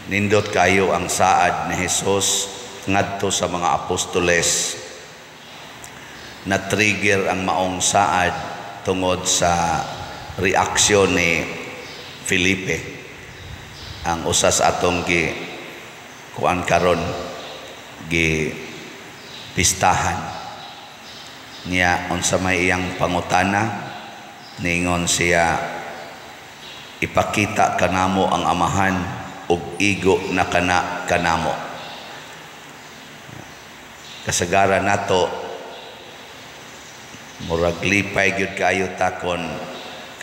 Nindot kayo ang saad ni Jesus ngadto sa mga apostoles. Na-trigger ang maong saad tungod sa reaksyon ni Felipe, ang usa sa atong gi kuan karon, gi pistahan niya. Unsa may iyang pangutana, niingon siya, "Ipakita kanamo ang Amahan ug igo na kana kanamo." Kasagaran nato, murag lipay gyud kaayo ta kon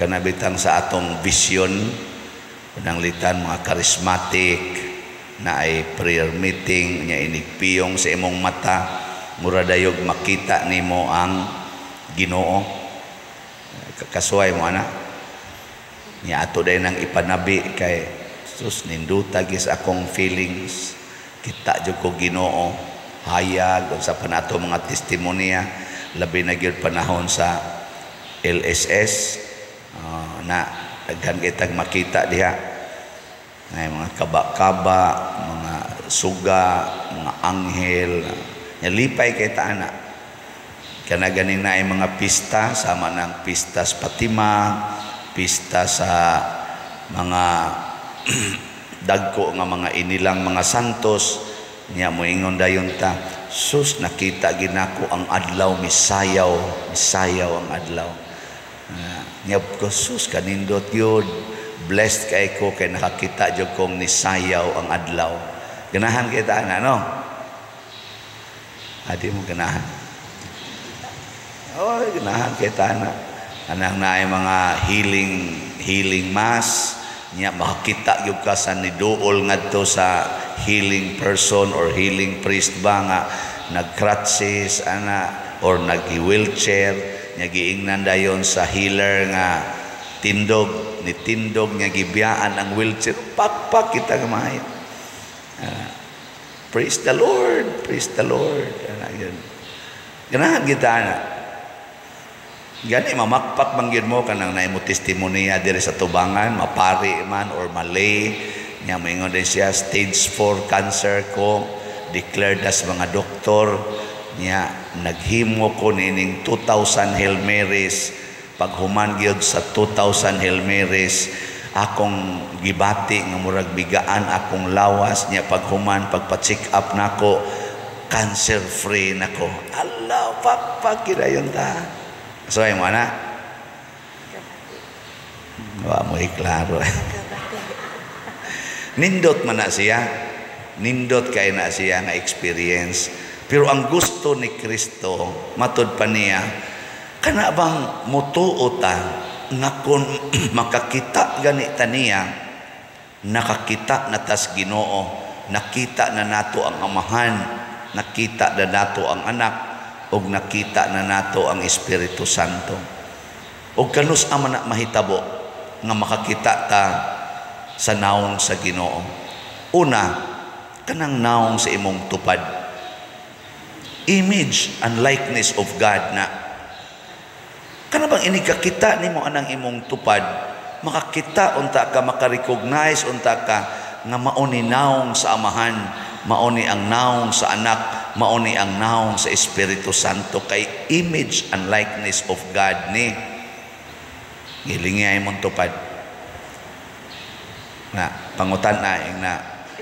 kanabitang sa atong vision, pananglitan mga charismatic na ay prayer meeting nya, inigpiyong sa imong mata, mura dayog makita nimo ang Ginoo. Kasuway mo ana niya, ato day nang ipanabi kay sus, ninduta gis akong feelings, kita jud ko Ginoo, hayag unsa pa nato mga testimonya, labi na gyud panahon sa LSS, na daghan kitag makita diha ay mga kaba-kaba, mga suga, mga anghel. Lipay kay ta ana. Kana ganing na ay mga pista sama ng pista sa Fatima, pista sa mga dagko nga mga inilang mga santos niya, moingon dayon ta, "Sus, nakita ginako ang adlaw, misayaw, misayaw ang adlaw." Niya ko, "Sus, kanindot yun, blessed kay ko kay nakakita jud kong nisayaw ang adlaw." Ganahan kita ana, no? Adi mo ganahan? Oh, ganahan kita ana. Anang naay mga healing healing mass niya, makakita gyud ka sa niduol ngadto sa healing person or healing priest ba nga nag-crutches ana or nag-wheelchair nya, giingnan dayon sa healer nga tindog ni tindog nga gibiyaan ang wheelchair, pakpak kita nga maayo. Praise the Lord, praise the Lord. Ana yun, ganahan kita ana. Gani mamakpak man gyud mo kanang naay mo testimonya diri sa tubangan, mapari man or malay nya, moingon din siya, "Stage 4 cancer ko, declared as mga doktor niya, naghimo ko nining 2,000 Hail Marys. Paghuman gyud sa 2,000 Hail Marys, akong gibati nga murag bigaan akong lawas niya. Paghuman, pagpa-check up nako, cancer free nako." Allah, pakpak dayon ta. So ay mo ana, wa mo iklaro. Nindot man na siya, nindot kay na siya nga experience, pero ang gusto ni Kristo, matud pa niya, kana bang mutuo ta nga kung makakita gani ta niya, nakakita na tas Ginoo, nakita na nato ang Amahan, nakita na nato ang Anak, ug nakita na nato ang Espiritu Santo? Ug kanus man na mahitabo nga makakita ta sa naong sa Ginoo? Una, kanang naong sa imong tupad, image and likeness of God na. Kana bang inikakita nimo anang imong tupad, makakita unta ka, makarecognize unta ka nga mao ni naong sa Amahan, mao ni ang naong sa Anak, mao ni ang naong sa Espiritu Santo, kay image and likeness of God ni. Gilingi ay mong tupad na pangutan na ing na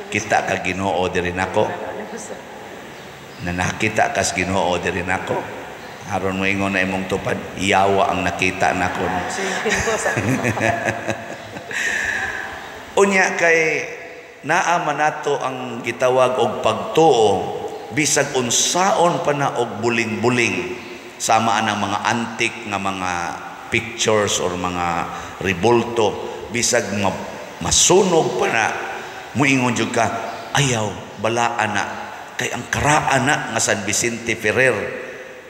kita ka Ginoo diri nako, na nakita kas Ginoo diri nako, aron mo ingon na imong tupad, "Yawa ang nakita nako." Unya kay naa man nato ang gitawag og pagtuo, bisag unsaon pa na og buling-buling, sama anang mga antik nga mga pictures or mga rebulto, bisag masunog pa na, muingon jud ka, "Ayaw, balaan na kay ang karaan na nga San Vicente Ferrer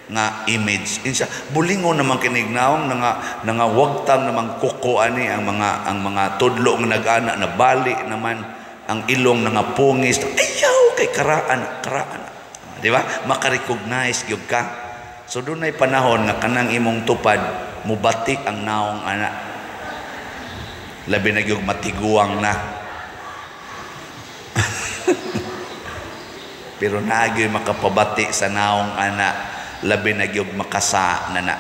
nga image." Insa bulingon naman kinig naong nga nangawagtang namang kuko ani ang mga tudlo nga nag-ana na bali naman ang ilong, nangapungis. Ayaw, kay karaan, karaan, di ba? Maka-recognize gyud ka. So dunay panahon nga kanang imong tupad mubati ang naong ana, labi na gyud matiguang na. Pero naa gyoy makapabati sa naong ana, labi na gyud makasa na na.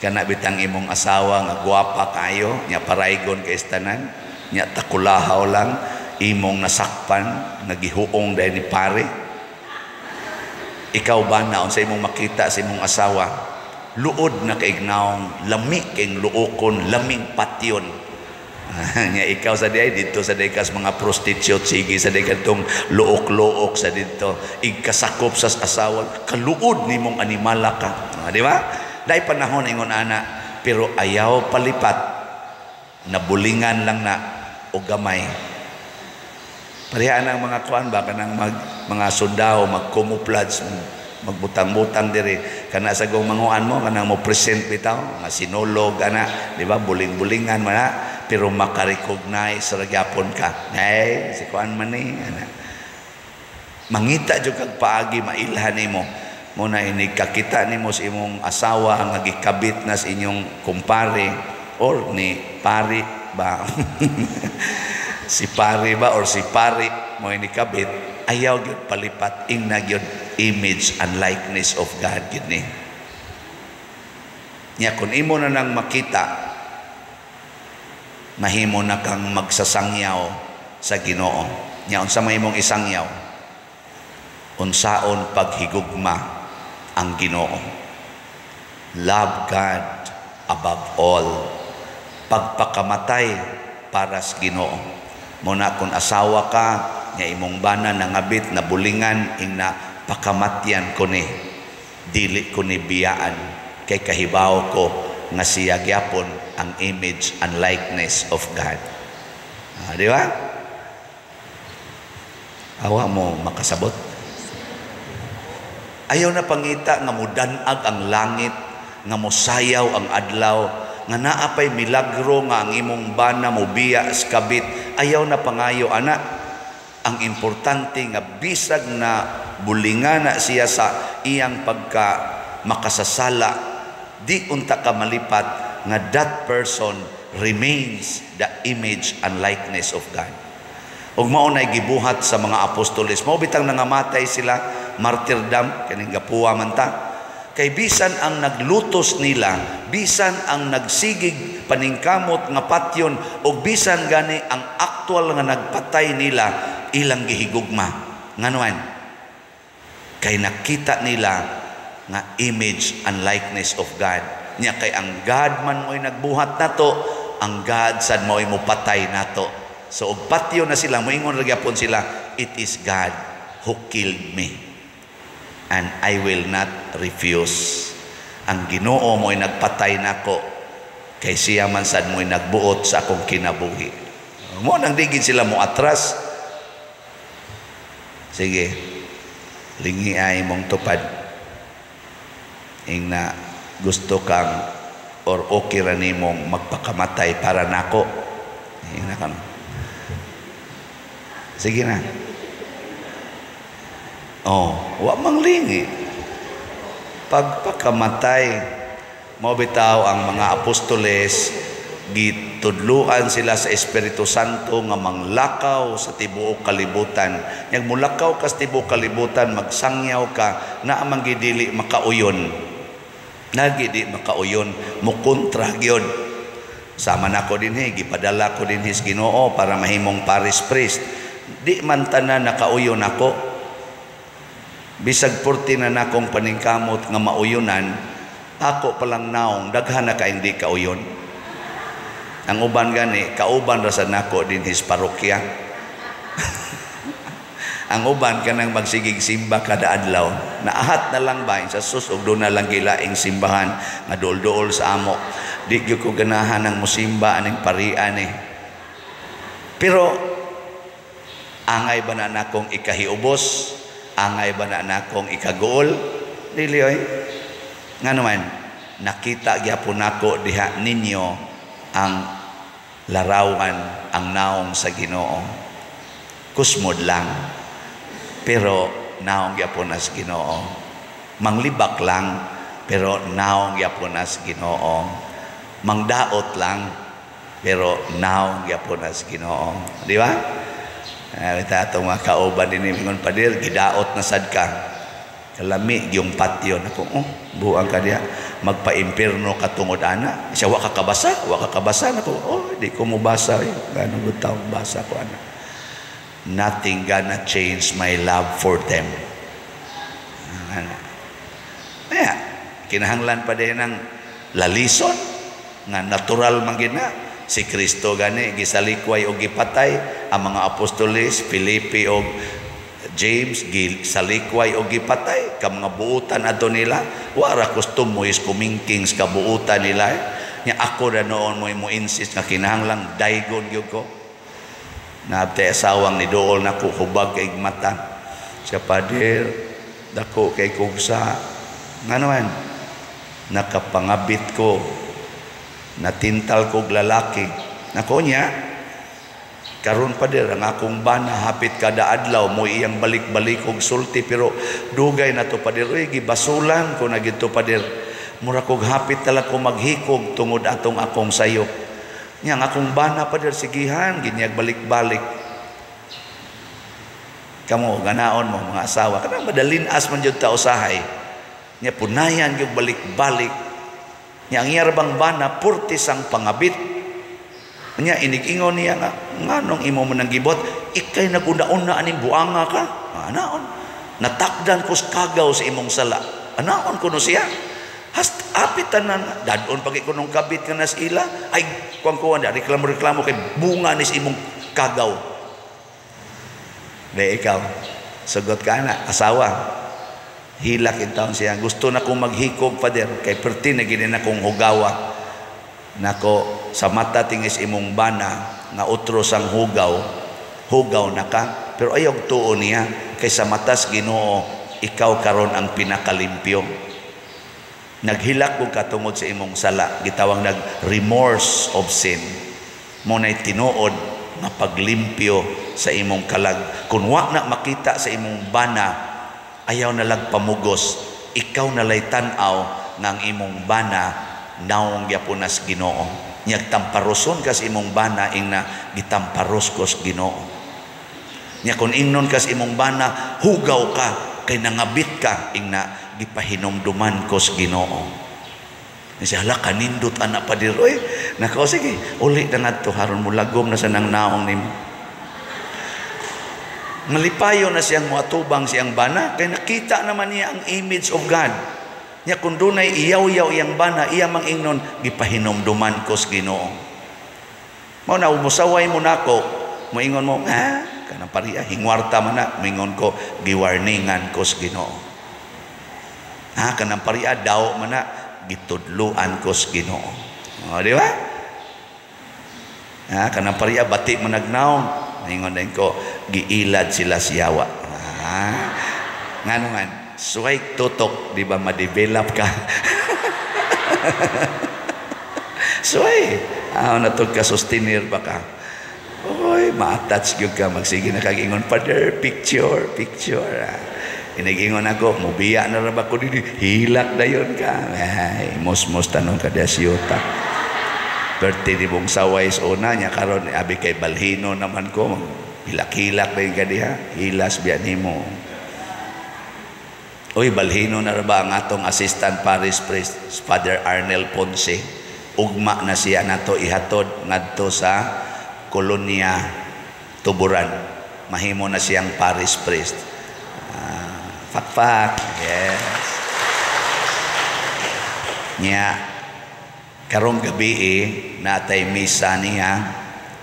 Kana bitang imong asawa nga gwapa kayo, nya paraygon kay tanan, nya takulahaw lang imong nasakpan nga gihuong dahil ni pare. Ikaw ba na unsa imong makita sa imong asawa? Luod na kay naong, lami kay luokon, laming patyon. Nya ikaw sa diay dito sa diay kas mga prostitute, sige sa diay kadtong luok-luok sa dito, igkasakop sa asawa, kaluod nimong animala ka. Ah, di ba? Dai panahon ingon ana, pero ayaw palipat, nabulingan lang na o gamay. Pareha ang mga kuan ba, kanang mga sundao mag-camouflage, magbutang-butang diri kana sa gong manguan mo, kanang mo present bitaw mga sinulog ana, di ba? Buling-bulingan man na, pero maka-recognize ra gyapon ka. Ay, si kuan man ni ana. Mangita jud kag paagi mailhan nimo. Mo na inig kakita nimo sa imong asawa nga gikabit na sa inyong kumpare or ni pari ba, si pari ba or si pari mo ini kabit, ayaw gyud palipat, ingna gyud image and likeness of God gyud ni. Nya kun imo na nang makita, mahimo na kang magsasangyaw sa Ginoo. Nya unsa may imong isangyaw? Unsaon paghigugma ang Ginoo. Love God above all. Pagpakamatay para sa Ginoo. Muna kung asawa ka, nya imong bana nangabit na bulingan, ingna pakamatyan ko ni, dili ko ni biyaan, kay kahibaw ko nga siya gyapon ang image and likeness of God. Ah, di ba? Awa mo makasabot. Ayaw na pangita nga mudanag ang langit, nga mosayaw ang adlaw, nga naa pay milagro nga ang imong bana mobiya sa kabit. Ayaw na pangayo ana. Ang importante nga bisag na bulingana siya sa iyang pagka makasasala, di unta ka malipat nga that person remains the image and likeness of God. Ug mao nay gibuhat sa mga apostoles. Mao bitang nangamatay sila, martyrdom, kaning gapuwa man ta. Kay bisan ang naglutos nila, bisan ang nagsigig paningkamot nga patyon, ug bisan gani ang aktual nga nagpatay nila, ilang gihigugma. Nganuan? Kay nakita nila nga image and likeness of God. Nya kay ang God man mo'y nagbuhat nato, ang God sad mo'y mopatay nato. So og patyo na sila, moingon ra gyapon sila, "It is God who killed me and I will not refuse." Ang Ginoo mo'y nagpatay nako kay siya man sad mo'y nagbuot sa akong kinabuhi. Mo nang digid sila mo atras. Sige. Lingi ay mong tupad. Ingna gusto kang or okay ra nimong magpakamatay para nako. Ingna ka. Sige na. Oh, wa mang lingi. Pagpakamatay, mao bitaw ang mga apostoles gitudluan sila sa Espiritu Santo nga manglakaw sa tibuok kalibutan. Nyag mulakaw ka sa tibuok kalibutan, magsangyaw ka, naa man dili makauyon. Nagi di makauyon, mukontra gyud. Sama nako dinhi, gipadala ko dinhi sa Ginoo para mahimong parish priest. Di man tanan nakauyon ako. Bisag purti na nakong paningkamot nga mauyonan, ako palang naong daghan na ka hindi kauyon. Ang uban gani, kauban ra sa nako dinhi sa parokya. Ang uban kanang magsigig simba kada adlaw. Naahat na lang ba sa sus og doon na lang gilaing simbahan nga duol-duol sa amo. Di gyud ko ganahan ang musimba aning parian eh. Pero angay ba na nakong ikahiubos? Angay ba na nakong ikaguol? Dili oy. Nga naman, nakita gyapon nako diha ninyo ang larawan, ang naong sa Ginoo. Kusmod lang. Pero naong gyapon na sa Ginoo. Manglibak lang, pero naong gyapon na sa Ginoo. Mangdaot lang, pero naong gyapon na sa Ginoo. Di ba? Ita atong mga kauban din, ingon, "Pader, gidaot na sad ka. Kalami gyung patyon." Ako, "Oh, buang ka diha. Magpa-impierno ka tungod ana." Siya, "Wa ka kabasa, wa ka kabasa." Nako, "Oh, di ko mo basa. Eh. Gano gud taong basa ko ana." Nothing gonna change my love for them. Ana. Kaya, kinahanglan pa din ng lalison nga natural man gid na. Si Kristo gani gisalikway og gipatay, ang mga apostoles Felipe og James gisalikway og gipatay ka mga buutan adto nila. Wa ra gusto mo is kumingking sa kabuutan nila, eh. Nya ako na noon mo insist nga kinahanglang daygon gyud ko. Naabtay asawang ni dool nako, hubag kay mata. Siya, "Pader, dako kay kugsa." "Ngano man?" "Nakapangabit ko, natintal kog lalaki." Nako niya, "Karon, pader, ang akong bana hapit kada adlaw mo iyang balik-balik og sulti, pero dugay na to, pader. Uy, gibasulan ko na gito, pader. Mura kog hapit tala ko maghikog tungod atong akong sayop. Nya ang akong bana, pader, sigihan ginyag balik-balik." Kamo ganaon mo mga asawa kanang madalin-as man jud ta usahay. Nya punayan gyud balik-balik. Nya ang iya bang bana purti sang pangabit. Nya inig-ingon niya nga, "Nganong imo man nang gibot? Ikay naguna-una aning buanga ka. Anaon? Natakdan ko kagaw sa imong sala." Anaon kuno siya? Hast apit tanan dadon pag ikunong kabit nga nas ila ay kuang kuan da reklamo-reklamo kay bunga nis imong kagaw. De ikaw, sugot ka na, asawa. Hilak in taon siya. "Gusto na kong maghikog, Father, kay perti na gini na kong hugawa." Nako, "Sa mata tingis imong bana nga utro sang hugaw, hugaw na ka." Pero ayaw tuo niya kay sa matas Ginoo ikaw karon ang pinakalimpyo. Naghilak ko katungod sa imong sala, gitawag nag remorse of sin. Mo nay tinuod nga paglimpyo sa imong kalag. Kung wa na makita sa imong bana, ayaw na lag pamugos. Ikaw na lay tan-aw nga ang imong bana naong gyapon nas Ginoo. Nyag tamparoson kas imong bana, ing na gitamparos kos Ginoo. Nya kung ingnon kas imong bana, "Hugaw ka kay nangabit ka," ing na gipahinumduman kos Ginoo. Ni siya, "Hala, kanindot anak, pader." "Oy, nako, sige, uli na ngadto haron mo lagom na sa nang naong nimo." Malipayo na siyang muatubang siyang bana kay nakita naman niya ang image of God. Nya kung dunay iyaw-yaw iyang bana, iya mang ingnon, "Gipahinumduman ko sa Ginoo." Mao na musaway mo nako, moingon mo, "Ah, kanang pariya hingwarta man na," moingon ko, "Giwarningan ko sa Ginoo." "Ah, kanang pariya daw man na," "Gitudluan ko sa Ginoo." O, di ba? "Ah, kanang pariya bati mo nagnaong," moingon din ko, "Giilad sila siyawa." Ah, ngano man, suway tutok, di ba ma-develop ka? Suway, ah, natog ka sustenir ba ka? Oy, ma-attach gyud ka, magsige na kag ingon, "Father, picture, picture." Ah. Inigingon ako, "Mubiya na ra ba ko dili?" Hilak dayon ka. Ay, mos-mos tanong ka siyuta. Birthday ni mong saway sa una niya karon abi kay balhino naman ko, hilak-hilak dayon ka diha, hilas biya nimo. Uy, balhino na ra ba ang atong assistant parish priest, Father Arnel Ponce. Ugma na siya nato ihatod ngadto sa Kolonya Tuburan. Mahimo na siyang parish priest. Fakfak. Yes. Nya karong gabi eh, natay misa niya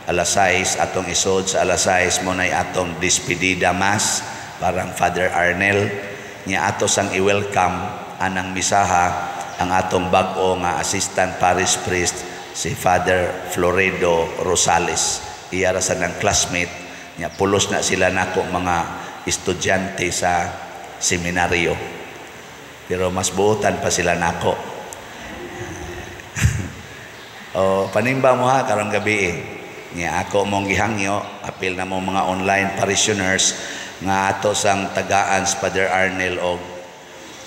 alas 6 atong isod sa alas 6 mo nay atong despedida mass parang Father Arnel. Nya ato sang i-welcome anang misaha ang atong bag-o nga assistant parish priest, si Father Floredo Rosales. Iya ra sa nang classmate nya, pulos na sila nako mga estudyante sa seminaryo, pero mas buotan pa sila nako. O panimba mo ha karong gabi eh. Nya ako mong gihangyo, apil na mo mga online parishioners nga ato sang tagaan sa Father Arnel og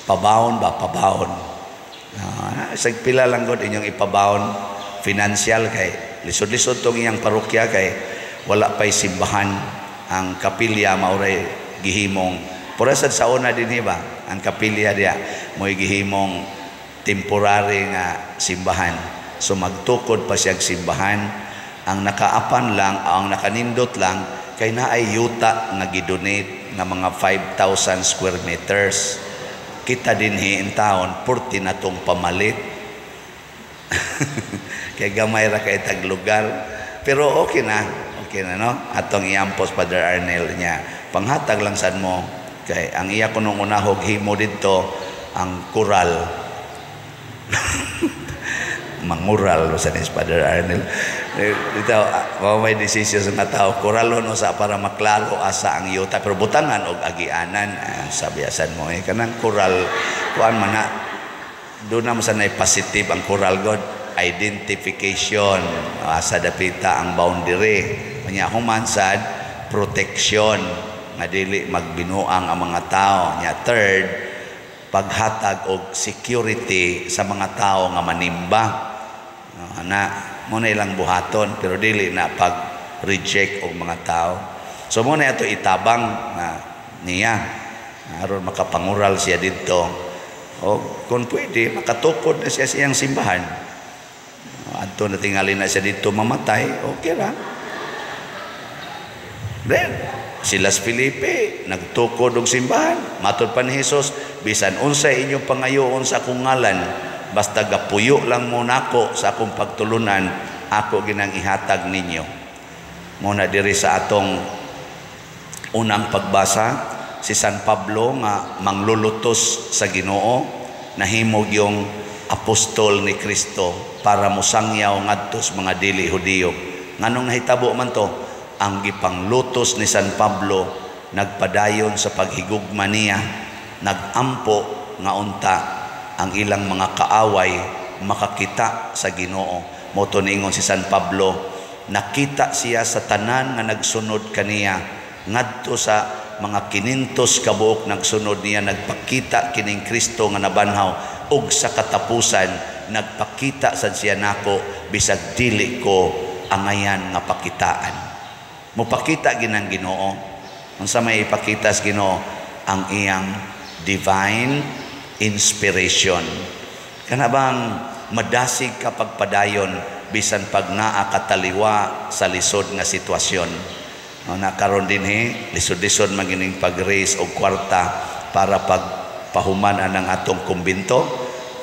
pabaon ba, pabaon. Sag pila lang god inyong ipabaon financial kay lisod-lisod tong iyang parokya kay wala pa'y simbahan. Ang kapilya mao ray gihimong pura sad sa una dinhi ba, ang kapilya diya mo'y gihimong temporary nga simbahan. So magtukod pa siya simbahan. Ang nakaapan lang, ang nakanindot lang kay naay yuta nga gidonate nga mga 5,000 square meters. Kita dinhi in town, purti na tong pamalit. Kay gamay ra kay tag lugar. Pero okay na, okay na, no? Atong iampos Father Arnel niya. Panghatag lang sad mo kay ang iya kunong unahog himo didto ang kural. Mangural sa ni Father Arnel. Dito, mao may desisyon sa nga tao, kuralon sa para maklaro asa ang yuta, pero butangan og agianan, sa biyasan mo eh kanang kural kuan man na doon naman sa nay positive ang kural god identification, asa dapita ang boundary nya, human sad protection nga dili magbinuang ang mga tao nya, third, paghatag og security sa mga tao nga manimba. Na mo na ilang buhaton, pero dili na pag reject og mga tao. So mo na ato itabang na niya aron makapangural siya didto o kung pwede makatukod na siya sa iyang simbahan. Adto na tingali na siya didto mamatay, okay ra. Then sila Felipe nagtukod og simbahan. Matod pa ni Jesus, bisan unsay inyong pangayoon sa akong ngalan, basta gapuyo lang mo nako sa akong pagtulunan, ako ginang ihatag ninyo. Muna diri sa atong unang pagbasa, si San Pablo nga manglulutos sa Ginoo nahimog yung apostol ni Kristo para mosangyaw ngadto sa mga dili Hudiyo. Nganong nahitabo man to? Ang gipanglutos ni San Pablo nagpadayon sa paghigugma niya, nagampo nga unta ang ilang mga kaaway makakita sa Ginoo. Mao to niingon si San Pablo, nakita siya sa tanan nga nagsunod kaniya ngadto sa mga 500 ka buok nagsunod niya, nagpakita kining Kristo nga nabanhaw, ug sa katapusan nagpakita sad siya nako bisag dili ko angayan nga pakitaan. Mopakita ginang Ginoo. Unsa may ipakita sa Ginoo? Ang iyang divine inspiration. Kana bang madasig ka pagpadayon bisan pag naa kataliwa sa lisod nga sitwasyon. No, nakaron dinhi lisod-lisod man gining pag-raise og kwarta para pagpahuman anang atong kumbinto,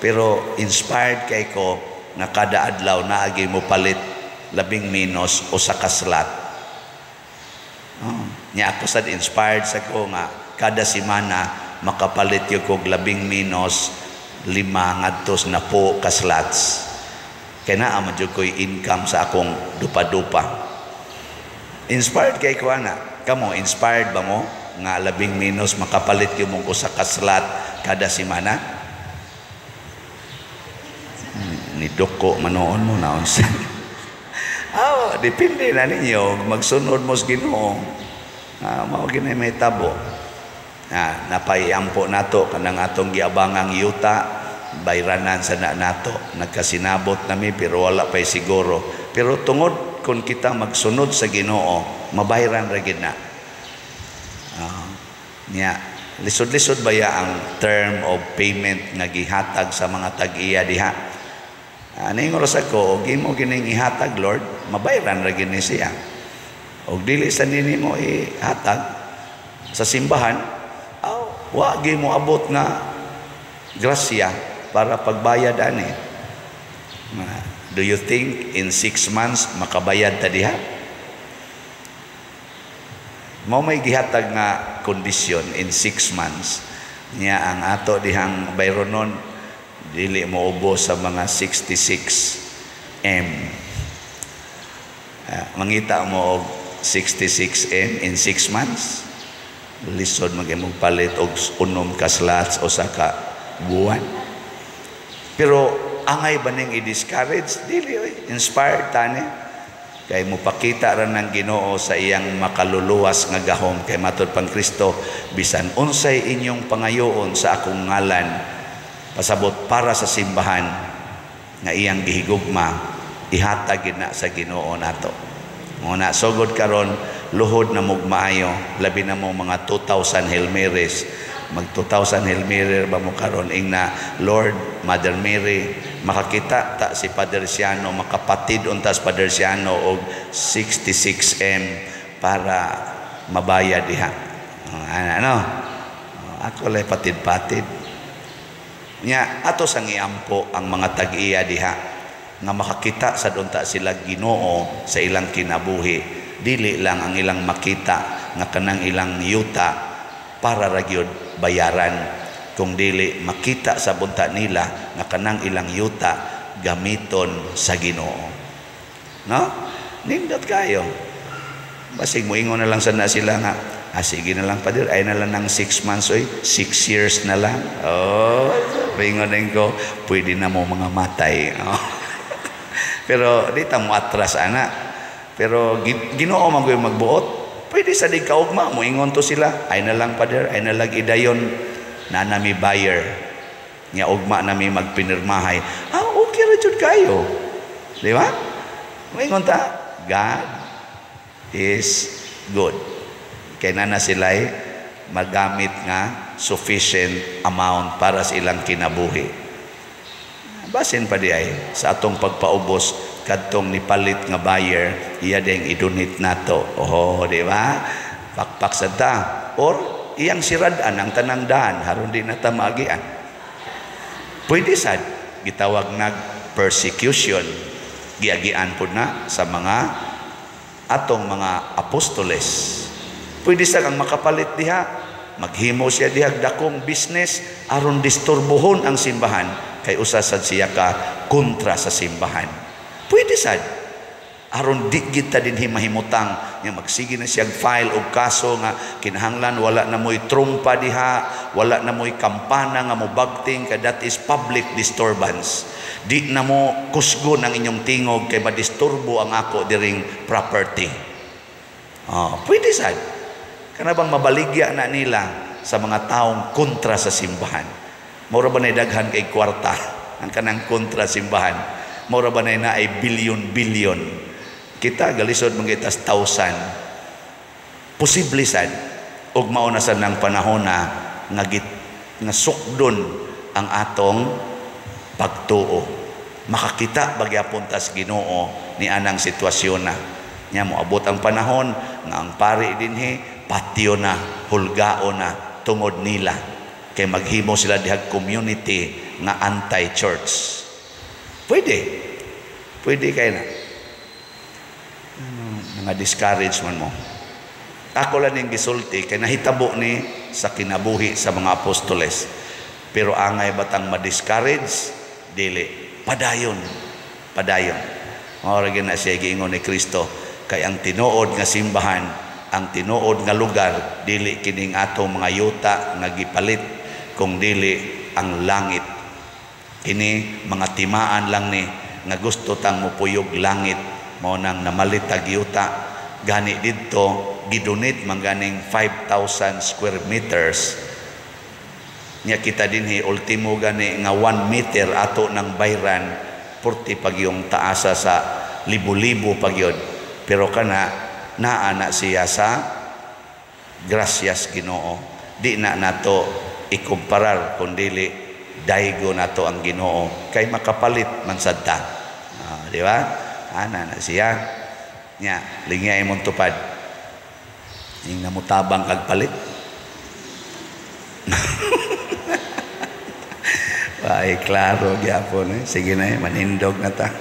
pero inspired kay ko nga kada adlaw naagi mo palit labing menos usa ka slot. Oh, nya ako sad inspired sa ko nga kada semana makapalit gyud kog labing menos 5 ngadto sa 10 ka slots. Kay naa man jud ko'y income sa akong dupa-dupa. Inspired kay ko ana. Kamo, inspired ba mo nga labing menos makapalit gyud mong usa ka slot kada semana? Ni duko manoon mo naon sa. Oh, depende na ninyo magsunod mo sa Ginoo. Mao gini may tabo. Napayampo nato kanang atong giabangang yuta, bayranan sa na nato. Nagkasinabot nami pero wala pa'y siguro. Pero tungod kung kita magsunod sa Ginoo, mabayran ra gid na. Nya lisod-lisod baya ang term of payment nga gihatag sa mga tag-iya diha. Ningon ra sa ko, og imo gining ihatag, Lord, mabayran ra gini siya. Og dili sa nini mo ihatag sa simbahan, aw, wa gi mo abot nga grasya para pagbayad ani. Do you think in 6 months makabayad ta diha? Mao may gihatag nga kondisyon in 6 months. Nya ang ato dihang bayronon dili mo ubos sa mga 66 M. Mangita mo og 66 M in 6 months. Lisod mag-imong palit og 6 ka slots o sa ka buwan. Pero angay ba ning i-discourage? Dili oy, inspired tani. Kay mopakita ra ng Ginoo sa iyang makaluluwas nga gahom kay matud pang Kristo, bisan unsay inyong pangayoon sa akong ngalan, pasabot para sa simbahan nga iyang gihigugma, ihatag gid na sa Ginoo nato. Muna sugod karon Luhod na mog maayo, labi na mo mga 2,000 Hail Marys. Mag 2,000 Hail Mary ba mo karon, ingna, "Lord, Mother Mary, makakita ta si Father Siano, makapatid unta si Father Siano og 66M para mabayad diha." Ano? Ako lay patid-patid. Nya ato sang iampo ang mga tag-iya diha nga makakita sa unta sila Ginoo sa ilang kinabuhi. Dili lang ang ilang makita nga kanang ilang yuta para ra gyud bayaran, kung dili makita sa bunta nila nga kanang ilang yuta gamiton sa Ginoo. No? Nindot kayo. Basig moingon na lang sana sila nga, "Ah, sige na lang, Father, ay na lang ng 6 months oy, 6 years na lang." Oh, ingon din ko, pwede na mo mga matay. Oh. Pero di ta mo atras ana. Pero Ginoo man gyud magbuot. Pwede sa di kaugma mo ingon to sila, "Ay na lang, Father, ay na lang idayon na nami buyer. Nya ugma nami magpinirmahay." Ah, okay ra jud kayo. Di ba? Moingon ta, God is good. Kay na sila'y magamit nga sufficient amount para sa ilang kinabuhi. Basin pa di ay sa atong pagpaubos, kadtong nipalit nga buyer, iya ding i-donate nato. Oh, di ba? Pakpak sa ta. Or iyang siradan ang tanang daan haron di na ta maagian. Pwede sad gitawag nag persecution. Giagian pud na sa mga atong mga apostoles. Pwede sa kang makapalit diha, maghimo siya diha dakong business aron disturbohon ang simbahan kay usa sad siya ka kontra sa simbahan. Pwede sad aron di kita dinhi mahimutang nga magsige na siya file og kaso nga kinahanglan wala na mo'y trumpa diha, wala na mo'y kampana nga mobagting kay that is public disturbance. Di na mo kusgon ang inyong tingog kay madisturbo ang ako diring property. Oh, pwede sad. Kana bang mabaligya na nila sa mga taong kontra sa simbahan. Mura ba na daghan kay kwarta ang kanang kontra simbahan? Mura ba na ay bilyon-bilyon? Kita galisod man kitas thousand. Posible sad ug mao na sad ng panahon na nga, nga sukdon ang atong pagtuo. Makakita bagyapon tas Ginoo ni anang sitwasyon na. Nya moabot ang panahon nga ang pari dinhi patio na, hulgao na tungod nila kay maghimo sila dihag community nga anti-church. Pwede. Pwede kay na. Ano, nga discourage man mo. Ako lang ning gisulti kay nahitabo ni sa kinabuhi sa mga apostoles. Pero angay batang ma-discourage? Dili. Padayon. Padayon. Mao ra na siya giingon ni Kristo kay ang tinuod nga simbahan, ang tinuod nga lugar, dili kining atong mga yuta nga gipalit, kung dili ang langit. Kini mga timaan lang ni nga gusto tang mupuyog langit, mao nang namalit tag yuta. Gani didto gidonate man ganing 5,000 square meters. Nya kita dinhi ultimo gani nga 1 meter ato ng bayran, purti pag yung taasa sa libo-libo pag yun. Pero kana naa na siya sa grasyas Ginoo. Di na nato ikumparar kung dili daigo nato ang Ginoo kay makapalit man sad ta. Di ba? Ana na siya. Nya lingya imong tupad. Ing namutabang kag palit. Ay, klaro gyapon eh. Sige na eh, manindog na ta.